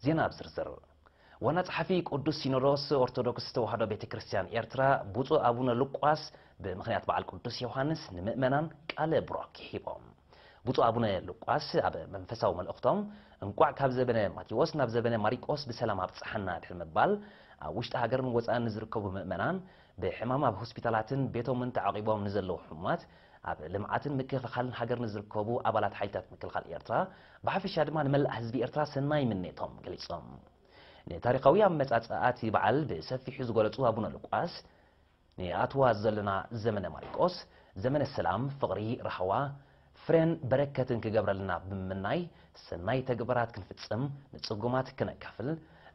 ዜና ኣብ ዝርዝር። ዋና ጸሓፊ ቅዱስ ሲኖዶስ ኦርቶዶክስ ተዋህዶ ቤተ ክርስቲያን ኤርትራ ብፁዕ ኣቡነ ሉቃስ ብምኽንያት በዓል ቅዱስ ዮሃንስ ንምእመናን ቃለ ቡራኬ ሂቦም። ብፁዕ ኣቡነ ሉቃስ ኣብ መንፈሳዊ መልእኽቶም፣ እንቋዕ ካብ ዘበነ ማቴዎስ ናብ ዘበነ ማሪቆስ ብሰላም ኣብጽሓና ድሕሪ ምባል፣ ኣብ ውሽጢ ሃገርን ወጻእን ንዝርከቡ ምእመናን፣ ብሕማም ኣብ ሆስፒታላትን ቤቶምን ተዓቂቦም ንዘለዉ ሕሙማት፣ ኣብ ልምዓትን ምክልኻልን ሃገር ንዝርከቡ ኣባላት ሓይልታት ምክልኻል ኤርትራ፣ ብሓፈሻ ድማ ንመላእ ህዝቢ ኤርትራ ሰናይ ምኔቶም ገሊጾም። ንታሪኻዊ ኣመጻጽኣ እቲ በዓል ብሰፊሑ ዝገለጹ ኣቡነ ሉቃስ፣ ንኣትዋ ዘለና ዘመነ ማሪቆስ፣ ዘመነ ሰላም፣ ፍቕሪ፣ ራህዋ፣ ፍሬን በረከትን ክገብረልና ብምምናይ፣ ሰናይ ተግባራት ክንፍጽም፣ ንጽጉማት ክነካፍል፣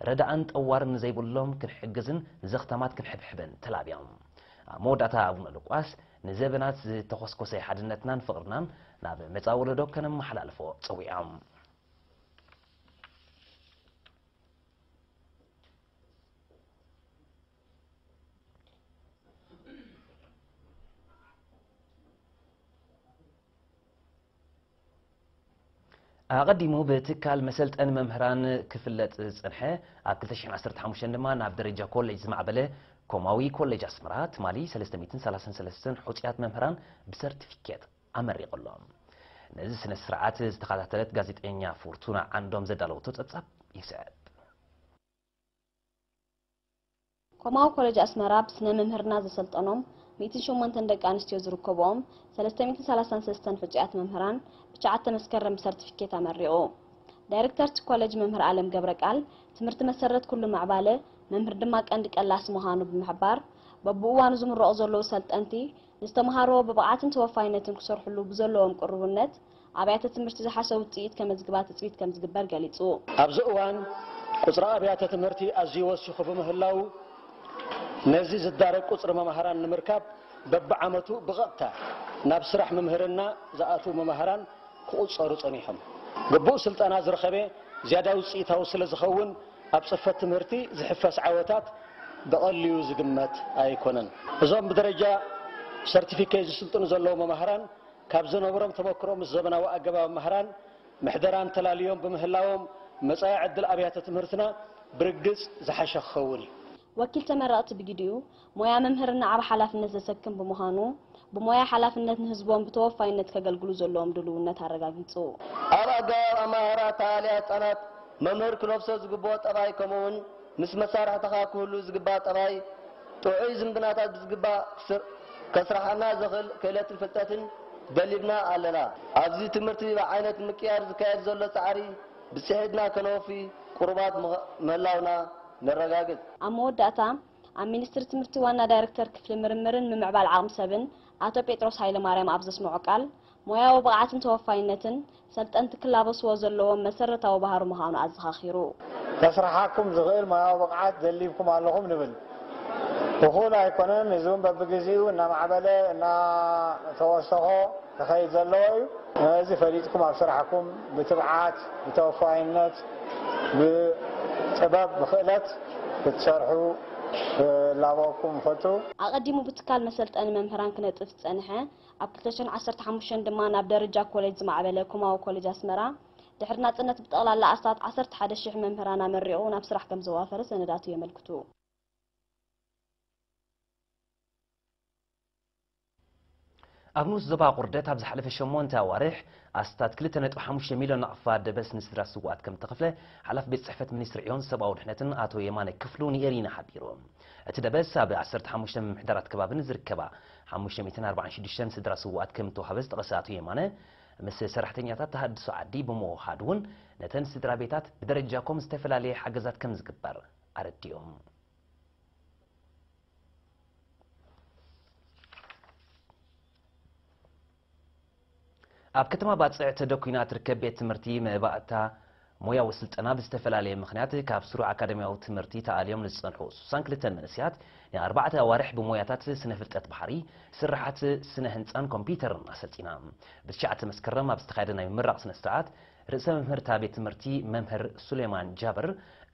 ረዳእን ጠዋርን ንዘይብሎም ክንሕግዝን ዘኽታማት ክንሕብሕብን ተላብዮም። ኣብ መወዳእታ ኣቡነ ሉቃስ፣ ንዘበናት ዝተኾስኮሰ ሓድነትናን ፍቕርናን ናብ መጻኢ ወለዶ ከነመሓላልፎ ጸዊዖም። ኣቐዲሙ ብትካል መሰልጠኒ መምህራን ክፍለጥ ዝጸንሐ፣ ኣብ ክልተ ሽሕን ዓሰርተ ሓሙሽተን ድማ ናብ ደረጃ ኮሌጅ ዝማዕበለ ኮማዊ ኮሌጅ ኣስመራ፣ ትማሊ ሰለስተ ሚእትን ሰላሳን ሰለስተን ሕጹያት መምህራን ብሰርቲፊኬት ኣመሪቑ ኣሎ። ነዚ ስነ ስርዓት ዝተኸታተለት ጋዜጠኛ ፉርቱና ዓንዶም ዘዳለወቶ ጸብጻብ ይስዕብ። ኮማዊ ኮሌጅ ኣስመራ ብስነ መምህርና ዘሰልጠኖም ሚእትን ሸሞንተን ደቂ ኣንስትዮ ዝርከብኦም ሰለስተ ሚእትን ሰላሳን ሰለስተን ሕጹያት መምህራን ብትሽዓተ መስከረም ብሰርቲፊኬት ኣመሪቑ። ዳይሬክተር እቲ ኮሌጅ መምህር ኣለም ገብረቃል፣ ትምህርቲ መሰረት ኩሉ ምዕባለ፣ መምህር ድማ ቀንዲ ቀላሲ ምዃኑ ብምሕባር፣ በብእዋኑ ዝምረቑ ዘለዉ ሰልጠንቲ ንዝተምሃርዎ ብብቕዓትን ተወፋይነትን ክሰርሕሉ ብዘለዎም ቅሩብነት፣ ኣብያተ ትምህርቲ ዝሓሸ ውጽኢት ከመዝግባ ትጽቢት ከምዝግበር ገሊጹ። ኣብዚ እዋን ቁጽሪ ኣብያተ ትምህርቲ ኣዝዩ ወሲኹ ብምህላዉ፣ ነዚ ዝዳረግ ቁጽሪ መማህራን ንምርካብ በብዓመቱ ብቐጥታ ናብ ስራሕ ምምህርና ዝኣትዉ መማህራን ክቑጸሩ ጸኒሖም። ግቡእ ስልጠና ዝረኸበ ዝያዳ ውጽኢታዊ ስለ ዝኸውን፣ ኣብ ጽፈት ትምህርቲ ዝሕፈስ ዓወታት ብቐሊሉ ዝግመት ኣይኮነን። እዞም ብደረጃ ሰርቲፊኬት ዝስልጥኑ ዘለዉ መማህራን፣ ካብ ዝነበሮም ተመክሮ ምስ ዘበናዊ ኣገባብ ምሃራን ምሕደራን ተላልዮም ብምህላዎም፣ መጻኢ ዕድል ኣብያተ ትምህርትና ብርግጽ ዝሓሸ ክኸውን እዩ። ወኪል ተመረቕቲ ብግዲኡ፣ ሞያ መምህርና ዓቢ ሓላፍነት ዘሰክም ብምዃኑ፣ ብሞያ ሓላፍነት ንህዝቦም ብተወፋይነት ከገልግሉ ዘለዎም ድልውነት ኣረጋጊጹ። ኣብ ኣገባብ ኣመሃህራ ኣተሃላልያ ህጻናት፣ መምህር ክለብሶ ዝግብኦ ጠባይ ከምኡ'ውን ምስ መሳርሕትኻ ክህሉ ዝግባእ ጠባይ፣ ጥዑይ ዝምድናታት ብዝግባእ ከስርሓና ዘኽእል ክእለትን ፍልጠትን ደሊብና ኣለና። ኣብዚ ትምህርቲ ብዓይነት ምቅያር ዝካየድ ዘሎ ጻዕሪ ብጽሒትና ከነወፊ ቅሩባት ምህላውና ነረጋግጽ። ኣብ መወዳእታ፣ ኣብ ሚኒስትሪ ትምህርቲ ዋና ዳይረክተር ክፍሊ ምርምርን ምምዕባል ዓቕሚ ሰብን ኣቶ ጴጥሮስ ሃይለማርያም ኣብ ዘስምዖ ቃል፣ ሞያዊ ብቕዓትን ተወፋይነትን ሰልጠንቲ ክላበስዎ ዘለዎም መሰረታዊ ባህሪ ምዃኑ ኣዘኻኺሩ። ከስርሓኩም ዝኽእል ሞያዊ ብቕዓት ደሊብኩም ኣለኹም ንብል። እኹል ኣይኮነን፣ እዚ እውን በብግዜኡ እናማዕበለ እናተወሰኾ ክኸይድ ዘለዎ እዩ። ነዚ ፈሊጥኩም ኣብ ስራሕኩም ብትብዓት፣ ብተወፋይነት፣ ብጥበብ፣ ብኽእለት ክትሰርሑ ክላበወኩም ንፈቱ። ኣቐዲሙ ብትካል መሰልጠኒ መምህራን ክነጥፍ ዝጸንሐ ኣብ ክልተ ሽሕን ዓሰርተ ሓሙሽተን ድማ ናብ ደረጃ ኮሌጅ ዝማዕበለ ኩማዊ ኮሌጅ ኣስመራ፣ ድሕሪ ናጽነት ብጠቕላላ ኣስታት ዓሰርተ ሓደ ሽሕ መምህራን ኣመሪቑ ናብ ስራሕ ከም ዘዋፈረ ሰነዳቱ የመልክቱ። ኣብ ንኡስ ዞባ ቁርደት ኣብ ዝሓለፈ ሸሞንተ ኣዋርሕ ኣስታት ክልተ ነጥቢ ሓሙሽተ ሚልዮን ናቕፋ ደበስ ንስድራ ስውኣት ከም እተኸፍለ ሓላፊ ቤት ጽሕፈት ሚኒስትሪ ዕዮን ሰብኣዊ ድሕነትን ኣቶ የማነ ክፍሉ ንኤሪና ሓቢሩ። እቲ ደበስ ኣብ ዓሰርተ ሓሙሽተ ምምሕዳራት ከባቢ ንዝርከባ ሓሙሽተ ሚእትን ኣርባዓን ሽዱሽተን ስድራ ስውኣት ከም እተዋህበ ዝጠቐሰ ኣቶ የማነ፣ ምስ ሰራሕተኛታት ተሃድሶ ዓዲ ብምውሃድ እውን ነተን ስድራ ቤታት ብደረጃ ኮም ዝተፈላለየ ሓገዛት ከም ዝግበር ኣረዲኦም። ኣብ ከተማ ባጽዕ ተደኲና ትርከብ ቤት ትምህርቲ መባእታ ሞያዊ ስልጠና ብዝተፈላለየ ምኽንያት ካብ ስሩዕ ኣካዳሚያዊ ትምህርቲ ተኣልዮም ንዝጸንሑ ስሳን ክልተን መንእሰያት ንኣርባዕተ ኣዋርሕ ብሞያታት ስነ ፍልጠት ባሕሪ፣ ስርሓት ስነ ህንጻን ኮምፒውተርን ኣሰልጢና። ብትሽዓተ መስከረም ኣብ ዝተኻየደ ናይ ምምራቕ ስነ ስርዓት ርእሰ መምህር እታ ቤት ትምህርቲ መምህር ሱሌማን ጃብር፣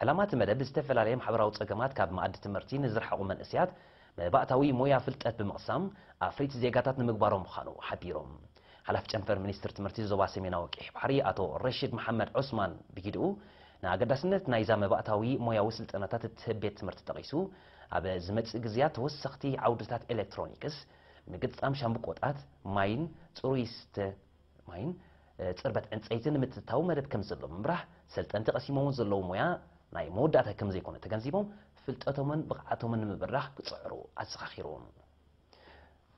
ዕላማ እቲ መደብ ዝተፈላለየ ማሕበራዊ ጸገማት ካብ መኣዲ ትምህርቲ ንዝረሓቑ መንእሰያት መባእታዊ ሞያ ፍልጠት ብምቕሳም ኣፍሪት ዜጋታት ንምግባሮም ምዃኑ ሓቢሮም። ሓላፊ ጨንፈር ሚኒስትሪ ትምህርቲ ዞባ ሰሜናዊ ቀይሕ ባሕሪ ኣቶ ረሽድ መሓመድ ዑስማን ብግድኡ፣ ንኣገዳስነት ናይዛ መባእታዊ ሞያዊ ስልጠናታት እትህብ ቤት ትምህርቲ ጠቒሱ፣ ኣብ ዝመጽእ ግዜያት ተወሰኽቲ ዓውድታት ኤሌክትሮኒክስ፣ ምግጣም ሻምብቆታት፣ ማይን ጽሩይ ስተ ማይን፣ እ፣ ጽርበት ዕንጸይትን ንምትእትታው መደብ ከም ዘሎ ብምብራህ፣ ሰልጠንቲ ቀሲሞሞ ዘለዉ ሞያ ናይ መወዳእታ ከም ዘይኮነ ተገንዚቦም፣ ፍልጠቶምን ብቕዓቶምን ንምብራኽ ክጽዕሩ ኣዘኻኺሩ።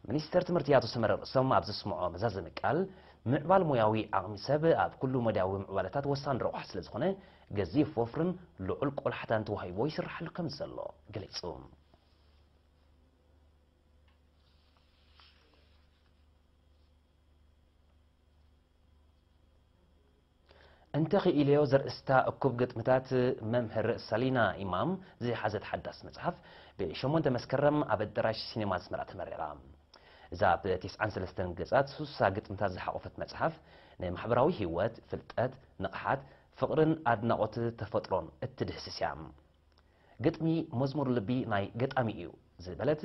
ሚኒስተር ትምህርቲ ኣቶ ሰመረ ርእሶም ኣብ ዘስምዖ መዛዘሚ ቃል፣ ምዕባል ሞያዊ ዓቕሚ ሰብ ኣብ ኩሉ መዳያዊ ምዕባለታት ወሳኒ ረቑሓ ስለ ዝኾነ፣ ገዚፍ ወፍርን ልዑል ቆላሕታን ተዋሂቦ ይስራሓሉ ከም ዘሎ ገሊጹ። እንተኽኢለዮ ዘርእስታ እኩብ ግጥምታት መምህር ሰሊና ኢማም ዝሓዘት ሓዳስ መጽሓፍ፣ ብሸሞንተ መስከረም ኣብ ኣዳራሽ ሲኔማ ኣስመራ ተመሪቓ። እዛ ብ ተስዓን ሰለስተን ገጻት ሱሳ ግጥምታት ዝሓቖፈት መጽሓፍ፣ ንማሕበራዊ ህይወት፣ ፍልጠት፣ ንቕሓት፣ ፍቕርን ኣድናቖት ተፈጥሮን እትድህስስ እያ። ግጥሚ መዝሙር ልቢ ናይ ገጣሚ እዩ ዝበለት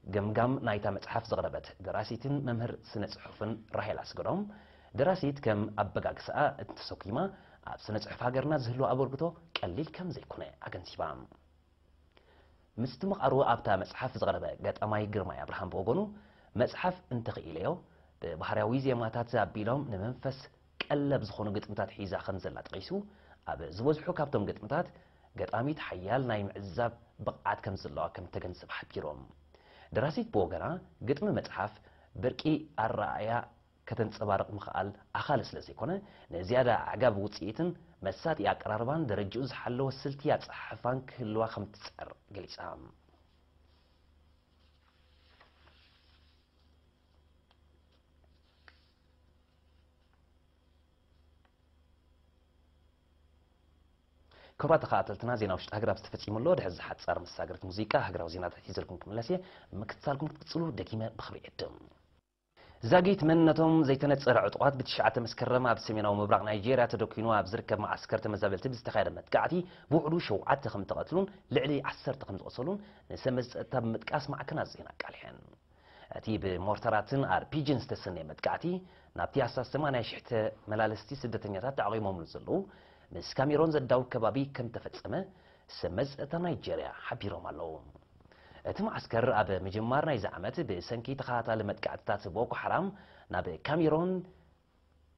ገምጋም ናይታ መጽሓፍ ዘቕረበት ደራሲትን መምህር ስነ ጽሑፍን ራሄል ኣስገዶም፣ ደራሲት ከም ኣበጋግስኣ እንተሰኪማ ኣብ ስነ ጽሑፍ ሃገርና ዝህልዋ ኣበርክቶ ቀሊል ከም ዘይኮነ ኣገንዚባ። ምስቲ ምቕራቡ ኣብታ መጽሓፍ ዝቐረበ ገጣማይ ግርማይ ኣብርሃም ብወገኑ፣ መጽሓፍ እንተኽኢለዮ ብባህርያዊ ዜማታት ኣቢሎም ንመንፈስ ቀለብ ዝኾኑ ግጥምታት ሒዛ ከም ዘላ ጠቒሱ፣ ኣብ ዝበዝሑ ካብቶም ግጥምታት ገጣሚት ሓያል ናይ ምዕዛብ ብቕዓት ከም ዘለዋ ከም ተገንዘበ ሓቢሮም። ደራሲት ብወገና፣ ግጥሚ መጽሓፍ ብርቂ ኣረኣእያ ከተንጸባርቕ ምኽኣል ኣኻሊ ስለ ዘይኮነ፣ ንዝያዳ ኣዕጋቢ ውጽኢትን መሳጢ ኣቀራርባን ደረጃኡ ዝሓለወ ስልቲ ኣጸሓሕፋን ክህልዋ ከም ትጽዕር ገሊጻ። ክቡራት ተኸታተልትና፣ ዜና ውሽጢ ሃገር ኣብዚ ተፈጺሙ ኣሎ። ድሕሪ እዚ ሓጻር መሳገሪት ሙዚቃ፣ ሃገራዊ ዜናታት ሒዘልኩም ክምለስ እየ። ምክትታልኩም ክትቅጽሉ ደጊመ ብኽብሪ እዕድም። ዛጊት መንነቶም ዘይተነጸረ ዕጡቓት ብትሽዓተ መስከረም ኣብ ሰሜናዊ ምብራቕ ናይጄርያ ተደኲኑ ኣብ ዝርከብ መዓስከር ተመዛበልቲ ብዝተኻየደ መጥቃዕቲ ብውሕዱ ሸውዓተ ከም ዝተቐትሉን ልዕሊ ዓሰርተ ከም ዝቖሰሉን ንሰመዚ ጸጥታ ብምጥቃስ ማዕከናት ዜና ኣቃሊሐን። እቲ ብሞርተራትን ኣር ፒ ጂን ዝተሰነየ መጥቃዕቲ፣ ናብቲ ኣስታት ሰማንያ ሽሕ ተመላለስቲ ስደተኛታት ተዓቒቦምሉ ዘለዉ፣ ምስ ካሜሮን ዘዳውብ ከባቢ ከም ተፈጸመ፣ ሰመዚ ጸጥታ ናይጄርያ ሓቢሮም ኣለዉ። እቲ መዓስከር ኣብ ምጅማር ናይዚ ዓመት ብሰንኪ ተኸታታሊ መጥቃዕትታት ቦኮ ሓራም ናብ ካሜሮን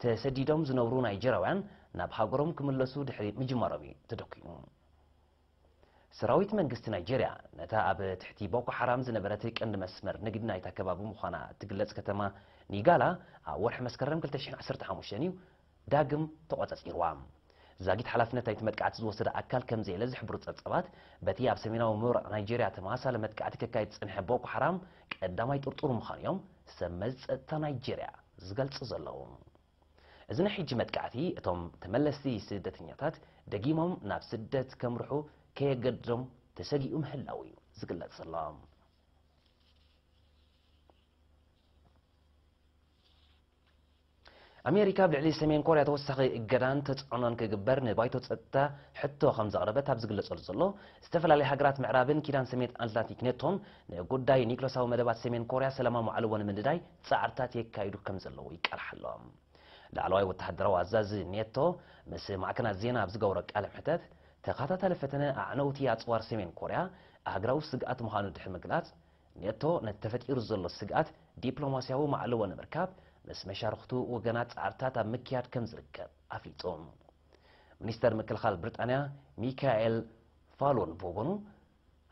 ተሰዲዶም ዝነብሩ ናይጄርያውያን ናብ ሃገሮም ክምለሱ ድሕሪ ምጅማሮም እዩ ተደኲኑ። ሰራዊት መንግስቲ ናይጄርያ ነታ ኣብ ትሕቲ ቦኮ ሓራም ዝነበረት ቀንዲ መስመር ንግዲ ናይታ ከባቢ ምዃና እትግለጽ ከተማ ኒጋላ ኣብ ወርሒ መስከረም ክልተ ሽሕን ዓሰርተ ሓሙሽተን እዩ ዳግም ተቖጻጺርዋ። ዛጊት ሓላፍነት ናይቲ መጥቃዕቲ ዝወሰደ ኣካል ከም ዘየለ ዝሕብሩ ጸብጻባት፣ በቲ ኣብ ሰሜናዊ ምብራቕ ናይጄርያ ተመሳሳሊ መጥቃዕቲ ከካይድ ዝጸንሐ ቦኮ ሓራም ቀዳማይ ጥርጡር ምዃኑ እዮም ሰብ መዚ ጸጥታ ናይጄርያ ዝገልጹ ዘለዉ። እዚ ናይ ሕጂ መጥቃዕቲ፣ እቶም ተመለስቲ ስደተኛታት ደጊሞም ናብ ስደት ከምርሑ ከየገድዶም ተሰጊኡ ምህላዉ እዩ ዝግለጽ ዘሎ። ኣሜሪካ ኣብ ልዕሊ ሰሜን ኮርያ ተወሳኺ እገዳን ተጽዕኖን ክግበር ንባይቶ ጸጥታ ሕቶ ከም ዘቕረበት ኣብ ዝግለጸሉ ዘሎ፣ ዝተፈላለዩ ሃገራት ምዕራብን ኪዳን ሰሜን ኣትላንቲክ ኔቶን ንጉዳይ ኒክለሳዊ መደባት ሰሜን ኮርያ ሰላማዊ ማዕልቦ ንምንዳይ ጻዕርታት የካይዱ ከም ዘለዉ ይቃልሕ ኣሎ። ላዕለዋይ ወተሃደራዊ ኣዛዚ ኔቶ ምስ ማዕከናት ዜና ኣብ ዝገበሮ ቃለ መሕተት፣ ተኸታታሊ ፈተነ ኣዕነውቲ ኣጽዋር ሰሜን ኮርያ ኣህጉራዊ ስግኣት ምዃኑ ድሕሪ ምግላጽ፣ ኔቶ ነቲ ተፈጢሩ ዘሎ ስግኣት ዲፕሎማስያዊ ማዕልቦ ንምርካብ ምስ መሻርኽቱ ወገናት ጻዕርታት ኣብ ምክያድ ከም ዝርከብ ኣፍሊጡ። ሚኒስተር ምክልኻል ብሪጣንያ ሚካኤል ፋሎን ብወገኑ፣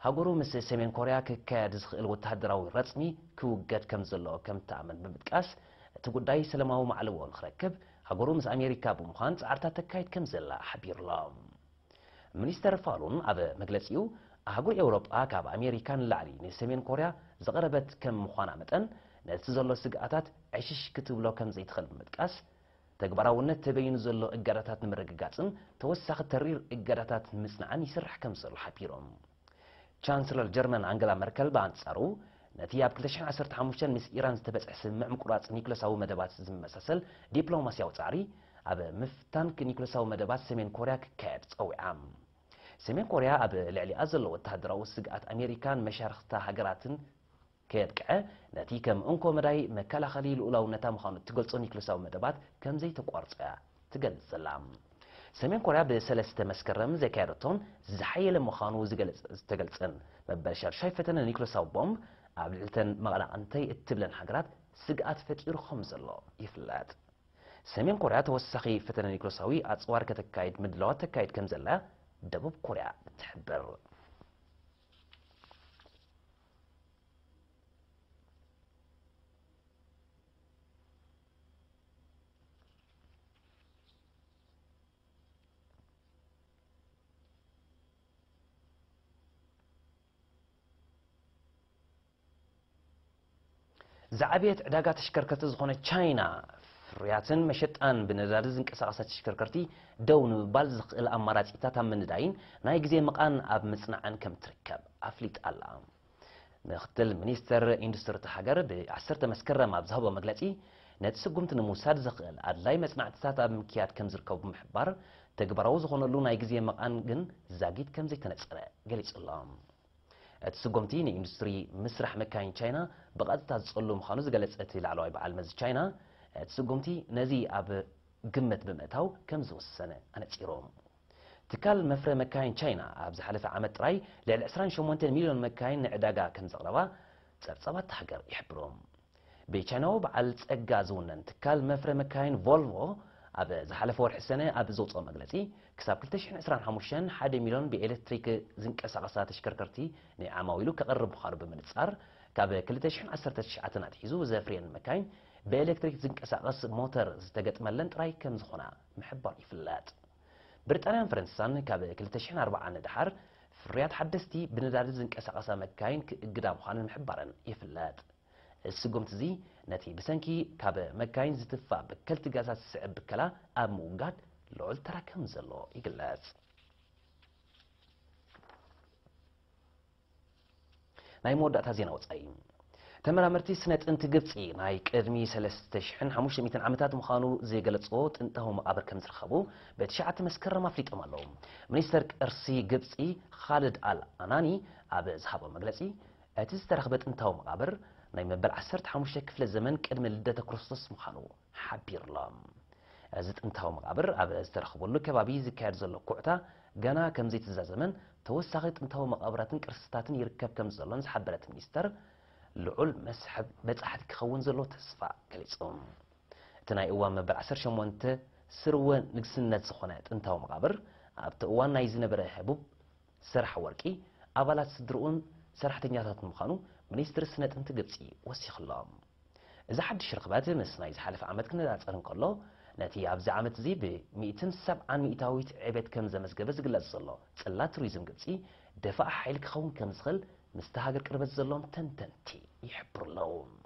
ሃገሩ ምስ ሰሜን ኮርያ ክካየድ ዝኽእል ወተሃደራዊ ረጽሚ ክውገድ ከም ዘለዎ ከም ትኣምን ብምጥቃስ፣ እቲ ጉዳይ ሰላማዊ ማዕልቦ ንኽረክብ ሃገሩ ምስ ኣሜሪካ ብምዃን ጻዕርታት ተካይድ ከም ዘላ ሓቢሩ ኣሎ። ሚኒስተር ፋሉን ኣብ መግለጺኡ፣ ኣህጉር ኤውሮጳ ካብ ኣሜሪካ ንላዕሊ ንሰሜን ኮርያ ዝቐረበት ከም ምዃና መጠን፣ ነቲ ዘሎ ስግኣታት ዕሽሽ ክትብሎ ከም ዘይትኽእል ብምጥቃስ፣ ተግባራውነት ተበይኑ ዘሎ እገዳታት ንምርግጋጽን ተወሳኺ ተሪር እገዳታት ንምጽናዕን ይስራሕ ከም ዘሎ ሓቢሮም። ቻንስለር ጀርመን ኣንገላ መርከል ብኣንጻሩ፣ ነቲ ኣብ ክልተ ሽሕን ዓሰርተ ሓሙሽተን ምስ ኢራን ዝተበጽሐ ስምምዕ ምቁራጽ ኒክለሳዊ መደባት ዝመሳሰል ዲፕሎማስያዊ ጻዕሪ ኣብ ምፍታን ኒክለሳዊ መደባት ሰሜን ኮርያ ክካየድ ጸዊዓ። ሰሜን ኮርያ ኣብ ልዕሊኣ ዘሎ ወተሃደራዊ ስግኣት ኣሜሪካን መሻርኽታ ሃገራትን ከየብቅዐ፣ ነቲ ከም እንኮ መዳይ መከላኸሊ ልኡላውነታ ምዃኑ እትገልጾ ኒክለሳዊ መደባት ከም ዘይተቋርጾ እያ ትገልጽ ዘላ። ሰሜን ኮርያ ብሰለስተ መስከረም ዘካየደቶን ዝሓየለ ምዃኑ ዝገለጸ- ዝተገልጸን መበል ሻድሻይ ፈተነ ኒክሎሳዊ ቦምብ ኣብ ልዕልተን መቐናቕንተይ እትብለን ሃገራት ስግኣት ፈጢሩ ከም ዘሎ ይፍለጥ። ሰሜን ኮርያ ተወሳኺ ፈተነ ኒክሎሳዊ ኣጽዋር ከተካይድ ምድላዋት ተካይድ ከም ዘላ ደቡብ ኮርያ ትሕብር። ዝዓበየት ዕዳጋ ተሽከርከርቲ ዝኾነ ቻይና፣ ፍርያትን መሸጣን ብነዳዲ ዝንቀሳቐሳ ተሽከርከርቲ ደው ንምባል ዝኽእል ኣማራጺታት ኣብ ምንዳይን ናይ ግዜ ምቓን ኣብ ምጽናዕን ከም ትርከብ ኣፍሊጣ ኣላ። ምክትል ሚኒስተር ኢንዱስትሪ እታ ሃገር ብ ዓሰርተ መስከረም ኣብ ዝሃቦ መግለጺ፣ ነቲ ስጉምቲ ንምውሳድ ዘኽእል ኣድላይ መጽናዕትታት ኣብ ምክያድ ከም ዝርከቡ ብምሕባር፣ ተግባራዊ ዝኾነሉ ናይ ግዜ መቓን ግን ዛጊት ከም ዘይተነጸረ ገሊጹ ኣሎ። እቲ ስጉምቲ ንኢንዱስትሪ ምስራሕ መካይን ቻይና ብቐጥታ ዝጸሉ ምዃኑ ዝገለጸ እቲ ላዕለዋይ በዓል መዚ ቻይና፣ እቲ ስጉምቲ ነዚ ኣብ ግምት ብምእታው ከም ዝወሰነ ኣነጺሩ። ትካል መፍረ መካይን ቻይና ኣብ ዝሓለፈ ዓመት ጥራይ ልዕሊ ዕስራን ሸሞንተን ሚልዮን መካይን ንዕዳጋ ከም ዘቕረባ ጸብጻባት እታ ሃገር ይሕብሩ። ብቻይናዊ በዓል ጸጋ ዝውነን ትካል መፍረ መካይን ቮልቮ ኣብ ዝሓለፈ ወርሒ ሰነ ኣብ ዘውፅኦ መግለጺ፣ ክሳብ ክልተ ሽሕን ዕስራን ሓሙሽተን ሓደ ሚልዮን ብኤሌክትሪክ ዝንቀሳቐሳ ተሽከርከርቲ ንዓማዊሉ ከቕርብ ምዃኑ ብምንጻር፣ ካብ ክልተ ሽሕን ዓሰርተ ትሽዓተን ኣትሒዙ ዘፍርየን መካይን ብኤሌክትሪክ ዝንቀሳቐስ ሞተር ዝተገጥመለን ጥራይ ከም ዝኾና ምሕባሩ ይፍለጥ። ብሪጣንያን ፈረንሳን ካብ ክልተ ሽሕን ኣርባዓን ንደሓር ፍርያት ሓደስቲ ብነዳዲ ዝንቀሳቐሳ መካይን ክእግዳ ምዃነን ምሕባረን ይፍለጥ። እዚ ስጉምቲ እዚ ነቲ ብሰንኪ ካብ መካይን ዝትፋእ በከልቲ ጋዛት ዝስዕብ ብከላ ኣብ ምውጋድ ልዑል ተራ ከም ዘሎ ይግለጽ። ናይ መወዳእታ ዜና ወጻኢ። ተመራመርቲ ስነ ጥንቲ ግብጺ ናይ ቅድሚ ሰለስተ ሽሕን ሓሙሽተ ሚእትን ዓመታት ምዃኑ ዝገለጽዎ ጥንታዊ መቓብር ከም ዝረኸቡ ብትሽዓተ መስከረም ኣፍሊጦም ኣለዉ። ሚኒስተር ቅርሲ ግብጺ ኻልድ ኣል ኣናኒ ኣብ ዝሃቦ መግለጺ፣ እቲ ዝተረኽበ ጥንታዊ መቓብር ናይ መበል ዓሰርተ ሓሙሽተ ክፍለ ዘመን ቅድሚ ልደተ ክርስቶስ ምዃኑ ሓቢሩ ኣሎ። እዚ ጥንታዊ መቓብር ኣብ ዝተረኽበሉ ከባቢ ዝካየድ ዘሎ ኩዕታ ገና ከም ዘይተዛዘመን ተወሳኺ ጥንታዊ መቓብራትን ቅርስታትን ይርከብ ከም ዘሎን ዝሓበረ እቲ ሚኒስተር፣ ልዑል መስሕብ በጻሕቲ ክኸውን ዘሎ ተስፋ ገሊጹ። እቲ ናይ እዋን መበል ዓሰርተ ሸሞንተ ስርወ ንግስነት ዝኾነ ጥንታዊ መቓብር ኣብቲ እዋን ናይ ዝነበረ ህቡብ ሰራሕ ወርቂ ኣባላት ስድርኡን ሰራሕተኛታትን ምዃኑ ሚኒስትሪ ስነ ጥንቲ ግብጺ ወሲኹ ኣሎ። እዚ ሓድሽ ርኽበት ምስ ናይ ዝሓለፈ ዓመት ክነጻጸር እንከሎ፣ ነቲ ኣብዚ ዓመት እዚ ብሚእትን ሰብዓን ሚእታዊት ዕቤት ከም ዘመዝገበ ዝግለጽ ዘሎ ጽላት ቱሪዝም ግብጺ፣ ደፋእ ሓይሊ ክኸውን ከም ዝኽእል ምስቲ ሃገር ቅርበት ዘለዎም ተንተንቲ ይሕብሩ ኣለዉ።